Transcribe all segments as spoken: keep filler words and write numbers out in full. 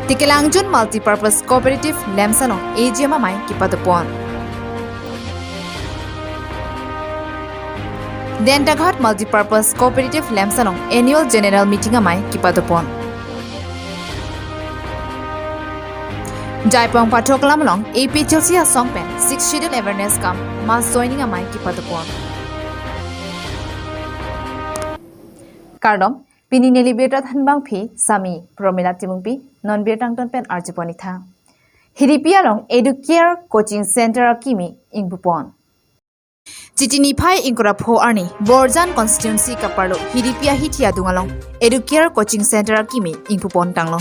Tekelangjun Multipurpose Cooperative LAMPS along A G M amei kepadopon. Dentaghat Multipurpose Cooperative LAMPS along Annual General Meeting amei kepadopon. Jaipong Pathoklam along A P H L C asong pen Sixth Schedule Awareness cum Mass Joining amei kepadopon. Kardom, pini neli birta thanbangpi sami Promila Timungpi, non birta angton pen arjupon-ik tha. Hiripi along Educare Coaching Center akimi ingpupon. Chiti niphai ingkoi ra pho arni Borjan constituency kaparlo Hiripi ahithi adung along Educare Coaching Center akimi ingpupon tanglo.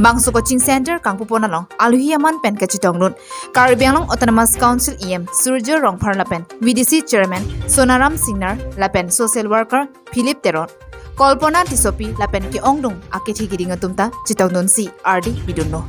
Bangso coaching center kangpupon along alohi aman pen kachetongdun Karbi Anglong Autonomous Council E M Surjya Rongphar lapen V D C Chairman Sonaram Singnar lapen social worker Philip Teron, Kalpana Tissopi lapen ke-ongdung akethi keding atum ta chetongdunsi ardi pidunlo.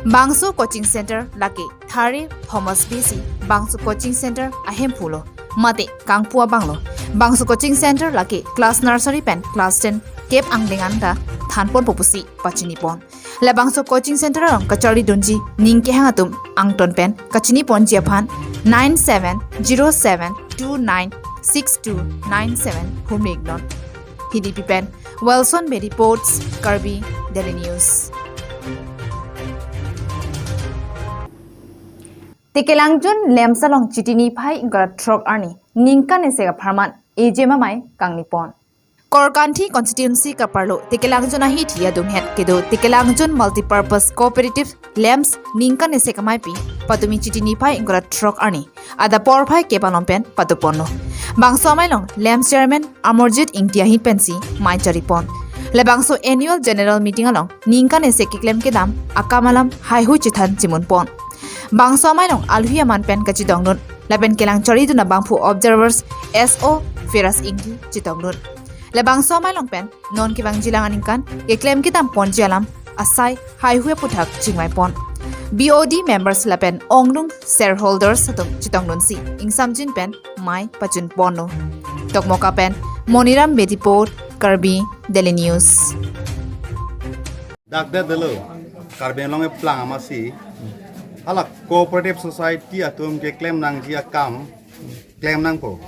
Bangso coaching center lake Thare Thomas B C bangso coaching center ahemphu lo, mate kangpu abang lo. Bangso coaching center lake class nursery pen class ten kep angdeng an ta thanponpo pusi pachinipon. Labangso coaching center along kacharlidunji ning kehang atum angton pen kachiniponji aphan nine seven zero seven two nine six two nine seven humri-iknon. Hiripi pen Wilson Bedi reports, Karbi Daily News. Tekelangjun LAMPS along Chiti niphai ingkoi ra throk arni ningkan isi apharman A G M amei kangnipon. Korkanthi constituency kaparlo Tekelangjun ahithi adunghet kedo Tekelangjun Multipurpose Cooperative LAMPS ningkan isi ameipi patumi Chiti niphai ingkoi ra throk arni adap porphai kep along pen padoponlo. Bangso amei along LAMPS Chairman Amarjit Ingti ahin pensi mei charipon. Labangso Annual General Meeting along ningkan isi keklem kedam akam alam haihui chethan chimunpon. Bangso amei along alohi aman pen kachetongdun lapen kelang charlidun abangphu observers S O Firas Ingti chetongdun. Labangso amei along pen non kevangjilang aningkan keklem kedamponji alam asai haihui aphuthak chingvaipon. B O D members lapen ongdung shareholders atum chetongdunsi ingsamjin pen mei pachunponlo. Tokmoka pen Moniram Bedi report, Karbi Daily News. Dak det delo, Karbi Anglong eplang amatsi hala cooperative society atum keklem nangji akam klem nangpo.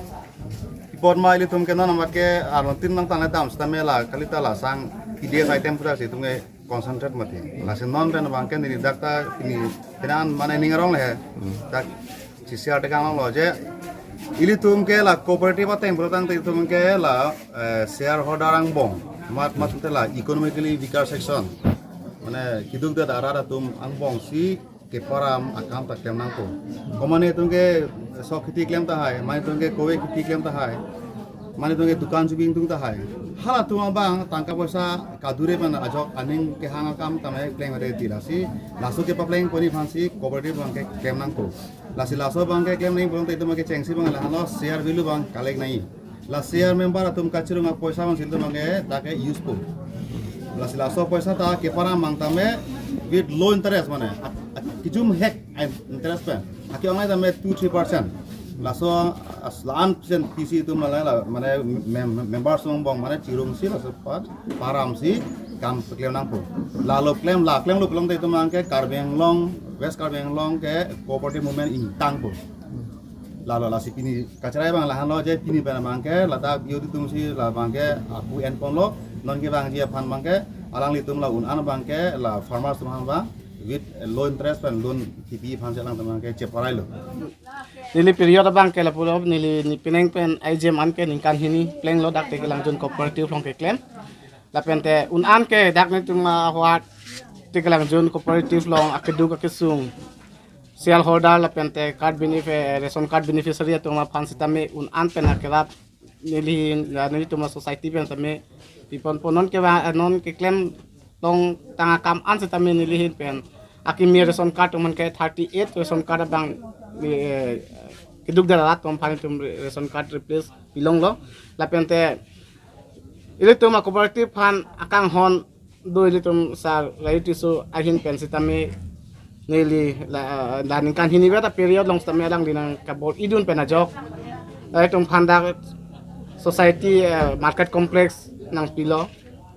Pi apot ma ilitum ke non amat ke arlontin nangtangledam seta mela kalita la sang P D S item puta si itum ke concentrate mati. Lasi non pen abang ke neli dak ta pini penan mane ning arong le he. Dak C C R tekang lo je. Ilitum ke la cooperative ateng pulo tangte itum ke la, eh, shareholder angbong. Mat mat te la economically weaker section. Mane keduk det arat atum angbong si keparam akam ta klem nangpo. Komane itum ke sok kheti klem tahai, mane itum ke kove kheti klem tahai, mane itum ke dukan chubing tung tahai. Halatum abang tangka poisa kadure pen ajok aning kehang akam tame klem re ti lasi, laso kepaplengpon aphansi cooperative abang ke klem nangpo. Lasi laso abang ke klem nangji pulote itum ke chengsi abang lahenlo share value abang collect nangji. La share member atum kachirung apoisa abang si itum abang ke dak ke use po. Lasi laso poisa ta keparam abang tame with low interest mane. Ak-, ak-, kejum hek ai interest pen. Ake-ong ai tame two three percent. Laso as-, la-an percent P C itum mane la, mane mem-, members angbong mane chirungsi laso pat paramsi kam klem nangpo. Lalo klem la klemlo pulote itum abang ke Karbi Anglong, West Karbi Anglong ke cooperative movement ingtangpo. Lalo lasi pini kacherai abang lahenlo je pini pen abang ke ladak B O D atumsi la abang ke apu enponlo, non kevangji aphan abang ke alanglitum la un-an abang ke la farmers atum aphan abang with low interest pen loan kipi aphansi alangtum abang ke cheparailo. Neli period abang ke lapulo neli nepening pen A G M an ke ningkan hini plenglo dak Tekelangjun cooperative along keklem. Lapente un-an ke dak netum ahwat Tekelangjun cooperative along akeduk akesung shareholder lapente card benef-, eh, ration card beneficiary atum aphan sitame un-an pen akerat nelihin, ya, nelitum asociety pen sitame piponpo non ke ba, non keklem tongtang akam an sitame nelihin pen akimi ration card atum ke thirty eight ration card abang, eh, keduk det arat atum aphan itum ration card replace pilonglo. Lapente ilitum acooperative aphan akanghon do ilitum Sir Rayu Tisso ahin pen sitame neli la, la ningkan hini beta period along sitame alangli nangkabor-idun pen ajok la itum aphan dak society, eh, market complex nangpilo.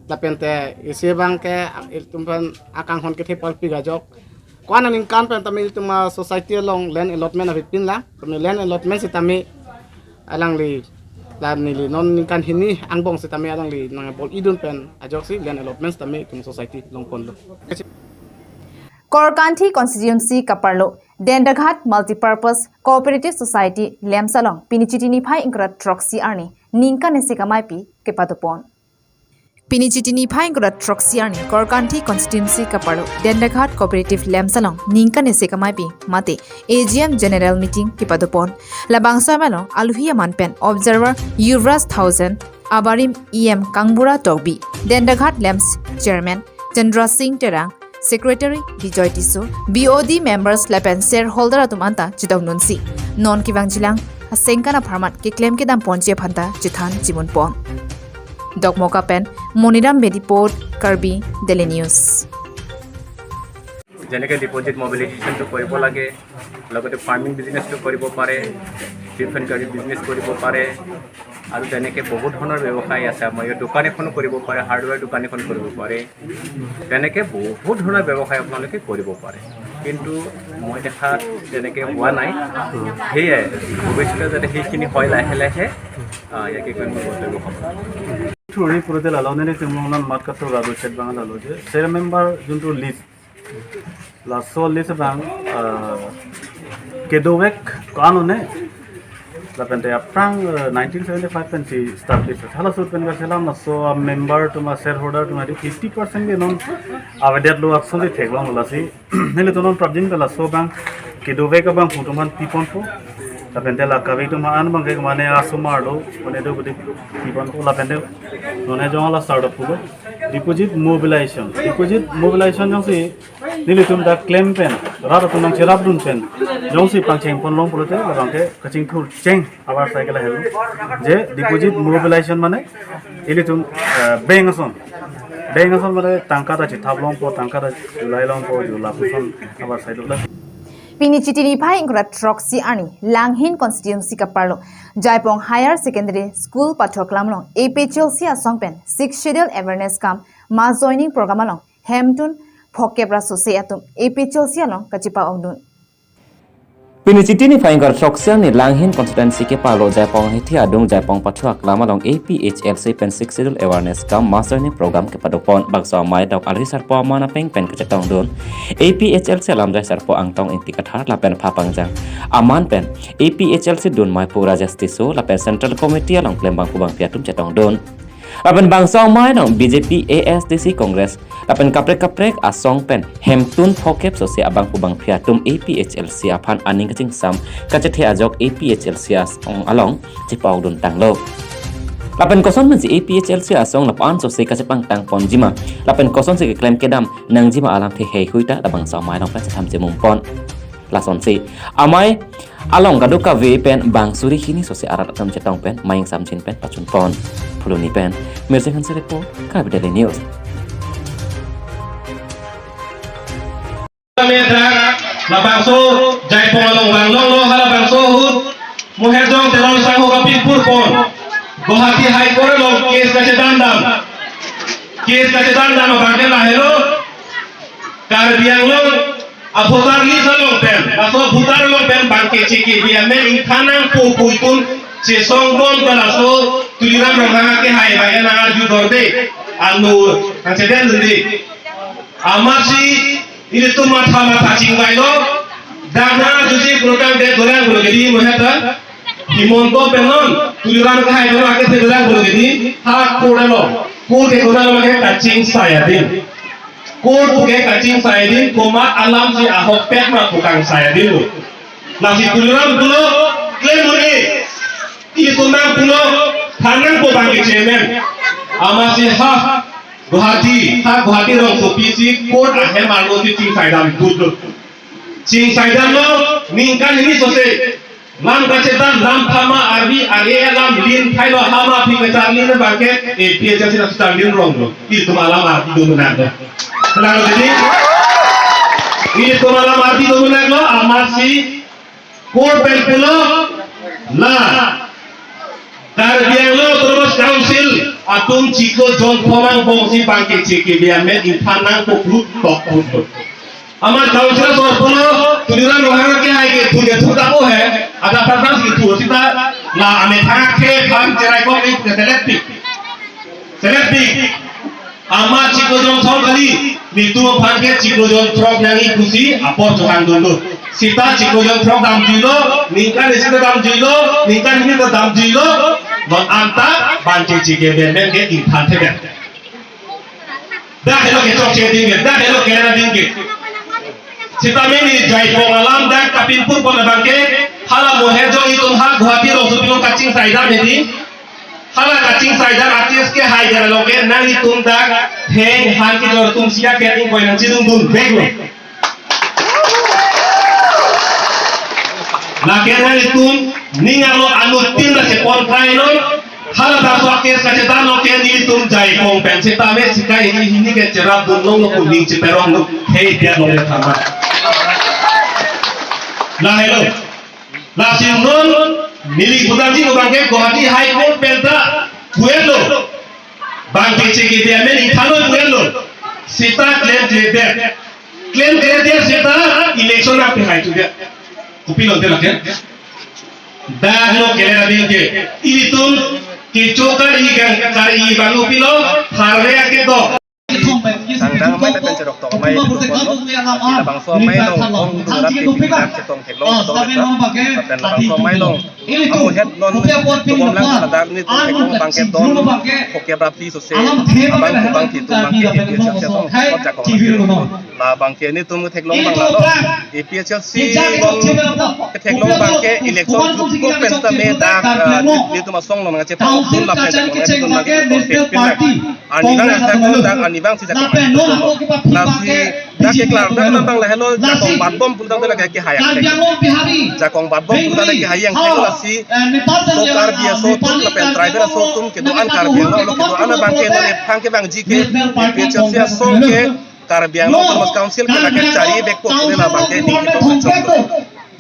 Lapen te isi abang ke ilitum pen akanghon kethe palpik ajok. Ko-an aningkan pen tame ilitum a-society along land allotment avepin lang. Tame land allotment sitame alangli, la neli non ningkan hini angbong sitame alangli nangbol-idun pen ajoksi land allotment sitame itum society longponlo. Korkanthi constituency kaparlo Dendaghat Multipurpose Cooperative Society LAMPS along pini Chiti niphai ingkoi ra throksi arni ningkan isi kamaipi kepadopon. Pini Chiti niphai ingkoi ra throksi arni Korkanthi constituency kaparlo Dendaghat Cooperative LAMPS along ningkan isi kamaipi mate A G M General Meeting kepadopon. Labangso amei along aluhi aman pen observer Yuvraj Thaosen, abarim E M Kangbura Tokbi, Dendaghat LAMPS Chairman Chandra Singh Terang, Secretary Bijoy Tisso, B O D members lapen shareholder atum anta chetongdunsi non kevangjilang asengkan apharman keklem kedamponji aphanta chethan chimunpon. Dokmoka pen Moniram Bedi report, Karbi Daily News. যেনেকে ডিপজিট মবিলাইজেশ্যনটো কৰিব লাগে, লগতে ফাৰ্মিং বিজনেছটো কৰিব পাৰে, ডিফাৰেণ্ট কাৰি বিজনেছ কৰিব পাৰে, আৰু তেনেকে বহুত ধৰণৰ ব্যৱসায় আছে। আমাৰ ইয়াত দোকান এখনো কৰিব পাৰে, হাৰ্ডৱেৰ দোকান এখন কৰিব পাৰে, তেনেকে বহুত ধৰণৰ ব্যৱসায় আপোনালোকে কৰিব পাৰে। কিন্তু মই দেখাত তেনেকে হোৱা নাই। সেয়াই, ভৱিষ্যতে যাতে সেইখিনি হয় লাহে লাহে, আহ, ইয়াকে কৈ মই বক্তব্য সামৰণি মাৰিম। Thuri purute lalo nene temlong non mat katur radu chet bang lalo je share member juntu list, laso list bang, ah, kedovek ko-an one, lapen te aphrang, ah, nineteen seventy-five pen si establish. Halaso pen kachelam laso a member atum a shareholder atum adi fifty percent ke non avedet lo ason si theklong lasi. Nelitum non prapjin pen laso bang kedovek abang pu atum aphan piponpo. Lapen te la kave atum an bang ke mane asomar lo, mane do gudi piponpo lapen te non he jong la start up pulo. Deposit mobilization. Deposit mobilization jongsi nelitum dak klem pen, rat atum nangcherapdun pen jongsi pangcheng ponlong pulote labang ke kachingthur cheng abar cycle helo. Je deposit mobilization mane ilitum, eh, bank ason. Bank ason mane tangka ta chithaplongpo, tangka ta chulailongpo, ju lapuson abar saido la. Pini Chiti niphai ingkoi ra throksi arni Langhin constituency kaparlo Jaipong Higher Secondary School pathoklam along A P H L C asong pen Sixth Schedule awareness cum mass joining program along hemtun phokep ra sose atum A P H L C along kachepa-okdun. Pini Chiti niphai ingkoi ra throksi arni Langhin constituency keparlo Jaipong hithi adung Jaipong pathoklam along A P H L C pen Sixth Schedule awareness cum mass joining program kepadopon. Bangso amei dok alri sarpo aman apeng pen kachetongdun. A P H L C alamjai sarpo Angtong Ingti Kathar lapen apha pangjang aman pen A P H L C dunmai pu Rajesh Tisso lapen Central Committee along klembang pu bangpi atum chetongdun. Lapen bangso amei along B J P, A S D C, Congress lapen kaprek kaprek asong pen hemtun phokep sose abang pu bangpi atum A P H L C aphan aning kachingsam kachethe ajok A P H L C asong along chepa-okdun tanglo. Lapen koson pensi A P H L C asong lapu-an sose kachepangtang ponjima lapen kosonsi keklem kedam nangjima alamthe heihui ta labangso amei along pen chetham chemumpon. Lasonsi amei along kadokave pen bang suri hini sose arat atum chetong pen maying samjin pen pachunpon. Phuloni pen Mirsing Hanse report, Karbi Daily News. Kami dak labangso Jaipong along vanglonglo, halabangso ahut Mohejong Teron sangho kapingpurpon. Guwahati High Court along case kachedandam. Case kachedandam abang ke lahelo. Karbi Anglong a voter list along pen, laso voter along pen bang ke chiki bi amen ingthan nangpo pu itum chesongbom ta laso Tuliram Ronghang akehai abang ke nang-arju dorde. Anu nangchedendunde. Amatsi ilitum matha matha chingvailo. Dak nang-arjuji program de dorang pulo kedi moheta. Himanta pen non Tuliram akehai pen non akethe dorang pulo kedi. Ha court along. Court ke dorang along ke kachingsai adin. Court ke kachingsai adin, komat alamsi ahokpet ma pu kangsai adin lo. Lasi Tuliram pulo, klem un-e. Itum nang pulo, than nangpo bang ke chairman. Amatsi ha Guwahati, ha Guwahati rongsopi si court ahem arlo si chingsaidam putlo. Chingsaidamlo, ningkan hini sose. Lam kachedan, lam phama arvi, arve alam lin thailo, hama aphi kacharlin abang ke, A P H L C nangcharlin ronglo. Itum alam arti do menang do. Tenang lo jadi. Itum alam arti do menang lo, amatsi court pen pulo, la Karbi Anglong Autonomous Council Atum chiklo jon throk angbong si bang ke J K B amen ingthan nangkok lut tok lut lut. Amat councillor sor pulo, Tuliram Ronghang ke hai ke thun ke thun tapo he, ada pasang si thu sita, la amethang ke phan cherai kok ni ke selet pik. Selet pik. Amat chiklo jon throk kali, nelitum aphan ke chiklo jon throk nangji pusi apor chohang dun dun. Sita chiklo jon throk damjuilo, ningkan isi ta damjuilo, ningkan hini ta damjuilo, non anta bang ke J K B amen ke ingthan thek. Dak helo kechokche ding ke, dak helo kena ding ke. Sitame neli jaipong alam dak kapinpur pon abang ke, hala mo he jong itum ha Guwahati rongsopi along kachingsaidam hedi. Hala kachingsaidam artist ke hai jara lo ke, nanglitum dak heng han kejor atum sia ke ingkoi nangchidun dun bek lo. Lake nanglitum ning arlo anuttin la chepon try non. Hala dak so artist kachedam lo ke nelitum jaipong pen sitame sika hini hini ke cherap dun longlo, kuning cheperong lo. Hei dia lo le thama. La helo. Lasi non neli kudang ji kudang ke Guwahati High Court pen ta puenlo. Bang ke J K B amen ingthanlo puenlo. Sita claim claim det. Claim claim det sita election api hai tu det. Kopilo te lake. Dak lo kele na ding ke. Ilitum kecho kari gang kari bang kopilo. Harve ake do. Tangdang amei lapen cherok tok amei, labangso amei along ong dun rat ke pindak chetong theklong do, lapen labangso amei along amu het non tubom lang ladak nelitum theklong bang ke don phokep rapti sose abang kubang titu bang ke APHLC asong kot jakong la bang ke nelitum theklong bang lalo APHLC along theklong bang ke election jutkok pen sitame dak, ah, nelitum asong along nangchepon lapen nelitum bang ke arnivang asa dak arnivang si jakong. Lasi dak keklar dak bang lahelo jakong batbom pulo tangte lake kehai. Jakong batbom pulo tangte kehai yang thek lasi so Karbi aso atum lapen tribal aso atum kedo-an Karbi Anglong lo kedo-an abang ke non ephan kevangji ke APHLC asong ke Karbi Anglong Autonomous Council ke lake chari bek po pule labang ke ning kedo kachok lo.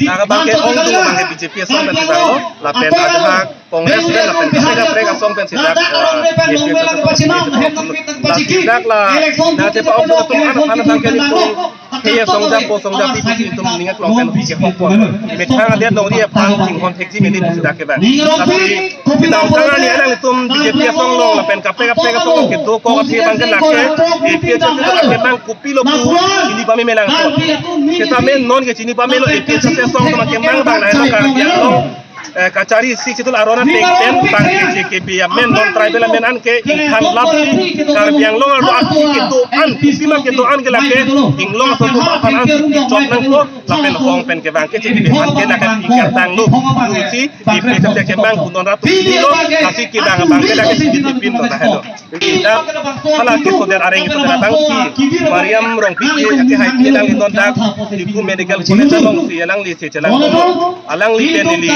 Nang abang ke ong dun abang ke BJP asong pen sitang lo, lapen ajahak Congress pen lapen kaprek kaprek asong pen sitang, eh, APHLC asong pen sitang. Lasi dak la nangchepa-ong dun atum an an abang ke nelitum he asong japo asong japi pusi itum ning aklong pen ke hokpon. Methang adet longri aphan chinghon thekji mene pusi dak ke bang. Lasi sitang tang ani alanglitum BJP asong along lapen kaprek kaprek asong along kedo kok aphi abang ke lake APHLC along ke bang kopilo pu chini pame melang ko. Sitame non ke chini pamelo APHLC asong atum ke mang bang lahelo Karbi Anglong, eh, kachari isi chedul aron ateng pen bang ke J K B amen non tribal amen an ke ingthan lapsi Karbi Anglong arlo atum kedo-an, kopi ma kedo-an ke lake inglong aso atum aphan an chot nangpo lapen hong pen ke bang ke J K B aphan ke lake ingkar tanglo. Pusi APHLC ke mang kunon ratu lo, lasi kedang abang ke lake sidi tipin to lahelo. Dak hala kesodet areng kesodet abang si Mariam Rongpipi ke hai kelang non dak Diphu Medical College along si alangli si chelang lo. Alangli pen neli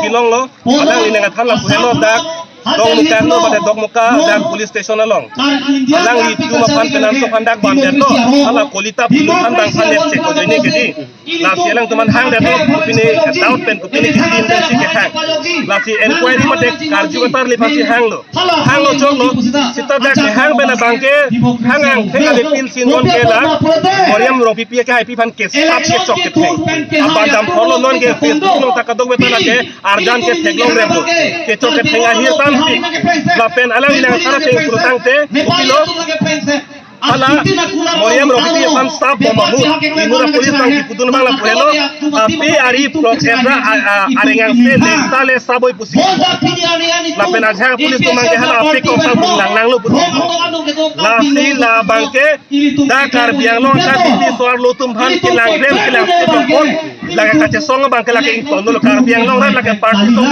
kelong lo. Alangli nangthan lapu helo dak Dokmoka lo, pada Dokmoka dak police station along. Alanglitum aphan penang so aphan dak bam det lo. Hala kolita pulu aphan bang aphan net check ko joine ke di. Lasi alangtum an hang det lo, kopine doubt pen kopine kitin pen si kehang. Lasi inquiry mate karju katarli aphan si hanglo. Hanglo joklo, sita dak kehang pen abang ke hang angthek ale pil si non ke la Mariam Rongpipi ke hai pi aphan kesap kechok ketheng. Apa dam pholo non ke Facebook along ta kadokave ta lake arjan ketheklong rep lo. Kechok ketheng ahir tamsi. Lapen alangli nangthan ateng pulotangte, kopilo. Hala Mariam Rongpipi aphan sap bom ahut inut apolice abang kipudun abang lapu helo, ape ari plot edra a, a, areng angse lekta le saboi pusi. Lapen ajahak police atum abang ke hala ape kok ta bung lang nanglo pusi. Lasi labang ke dak Karbi Anglong ka titi so-arlo atum aphan kelang rem kelang sepon lake kachesong abang ke lake ingkon lo Karbi Anglong rat lake party song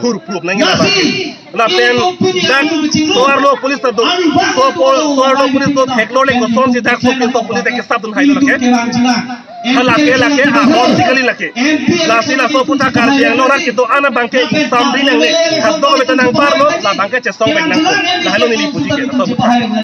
hur prup nangji labang ke. Lapen dak so-arlo police ta do. So po, so-arlo police do theklo le kosonsi dak so ke so police ke sap dun hailo lake. Ha lake lake a on si kali lake. Lasi laso aputhak Karbi Anglong rat kedo-an abang ke ingsamri nangne. Kadokave ta nangparlo labang ke chesong bek nangpo. Lahelo neli puji ke laso aputhak.